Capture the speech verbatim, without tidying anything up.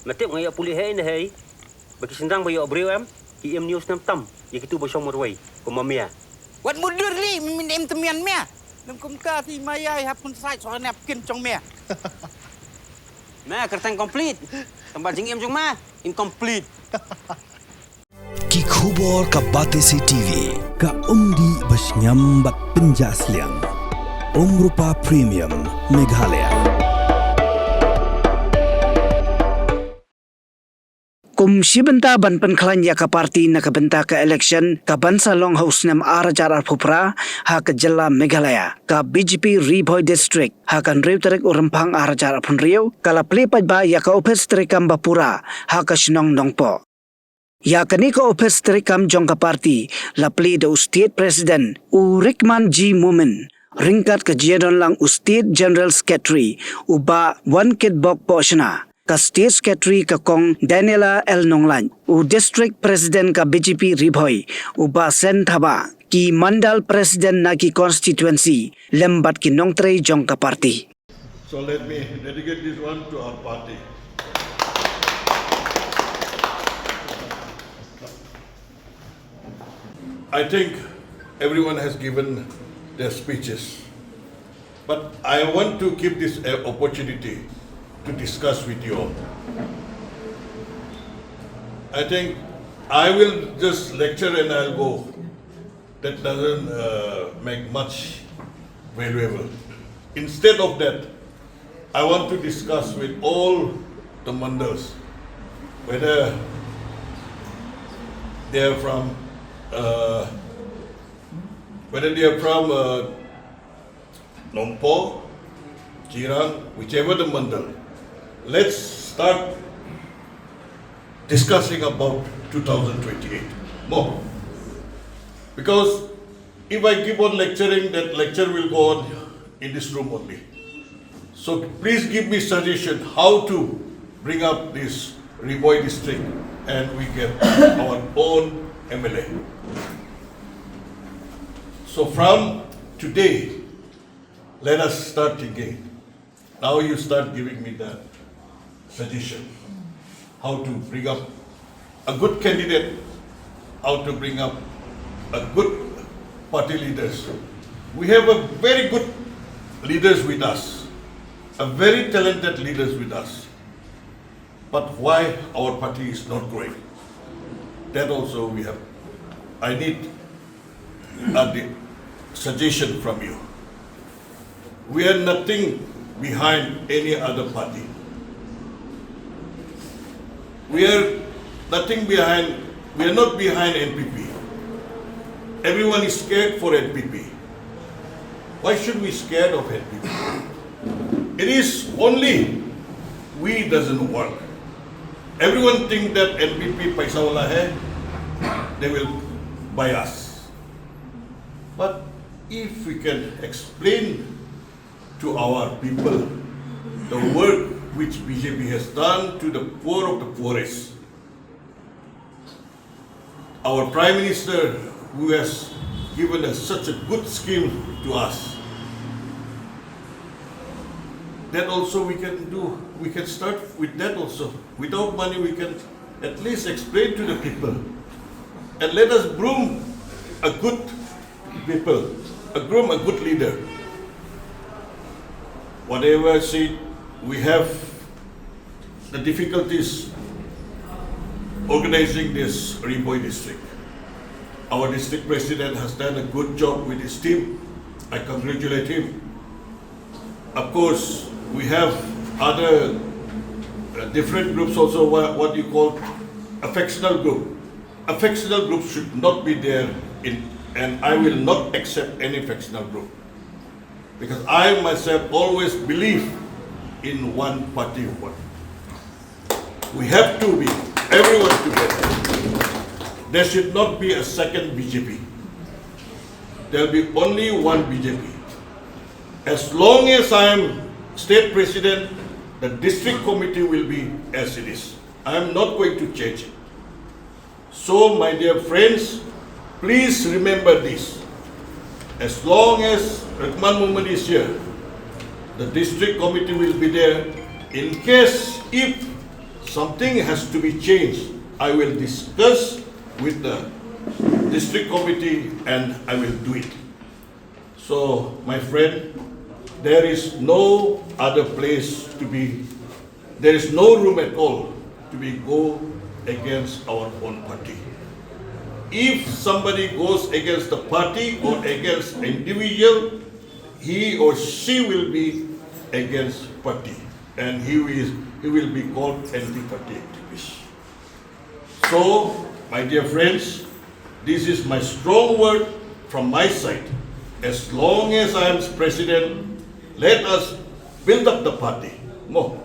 Nga tip nga ïa pule hei ne hei. Ba ki shynrang ba ïoh briew em, ki im ñiew snem tam ïa kitu ba shong marwei kum ma mia. Wat mudur li, min im temian mia. Nang kum ka si maya i hap kun sai so ne kin jong mia. Ma kyrteng complete. Tamba jingim jong ma incomplete. Ki khubor ka Batesi T V, ka umdih ba shngiam bad pynjah sliang. Umrupa Premium, Meghalaya. Kum shi bynta ban pynkhlaiñ ïa ka party na ka bynta ka election ka ban sa long ha u snem ar hajar arphew phra ha ka jylla Meghalaya, ka B J P Ri Bhoi District ha ka hynriew tarik u Rymphang ar hajar arphew hynriew ka la plie paidbah ïa ka ophis treikam ba pura ha ka shnong Nongpoh. Ïa kane ka ophis treikam jong ka party la plie da u State President u Rikman G Momin, ryngkat ka jingdon lang u State General Secretary u Bah Wankitbok Pohshna, ka State Secretary ka Kong Daniela L Nonglait, u District President ka B J P Ri Bhoi u Bah Sen Thabah, ki Mandal President na ki constituency lem bad ki nongtrei jong ka party. So let me dedicate this one to our party. I think everyone has given their speeches, but I want to give this uh, opportunity to discuss with you all. I think I will just lecture and I'll go. That doesn't uh, make much valuable. Instead of that, I want to discuss with all the mandals, whether they are from, uh, whether they are from uh, Nongpoh, Jirang, whichever the mandal. Let's start discussing about two thousand twenty-eight more. Because if I keep on lecturing, that lecture will go on in this room only. So please give me suggestion how to bring up this Ri Bhoi district and we get our own M L A. So from today, let us start thinking. Now you start giving me the suggestion how to bring up a good candidate, how to bring up a good party leaders. We have a very good leaders with us, a very talented leaders with us. But why our party is not growing? That also we have. I need a di- suggestion from you. We are nothing behind any other party. We are nothing behind, we are not behind N P P. Everyone is scared for N P P. Why should we scared of N P P? It is only we doesn't work. Everyone think that N P P paisa wala hai, they will buy us. But if we can explain to our people the work which B J P has done to the poor of the poorest, our Prime Minister who has given us such a good scheme to us, that also we can do, we can start with that also. Without money, we can at least explain to the people. And let us groom a good people, a groom a good leader. Whatever seat we have, the difficulties organizing this Ri Bhoi district. Our district president has done a good job with his team. I congratulate him. Of course, we have other uh, different groups also, what, what you call a factional group. A factional group should not be there in, and I will not accept any factional group. Because I myself always believe in one party one. We have to be everyone together. There should not be a second B J P. There'll be only one B J P. As long as I am state president, the district committee will be as it is. I am not going to change it. So, my dear friends, please remember this. As long as Rahman Mohammed is here, the district committee will be there. In case if Something has to be changed. I will discuss with the district committee and I will do it. So, my friend, there is no other place to be, there is no room at all to be go against our own party. If somebody goes against the party or against individual, he or she will be against party and he is he will be called anti-party activist. So, my dear friends, this is my strong word from my side. As long as I am president, let us build up the party. Mo,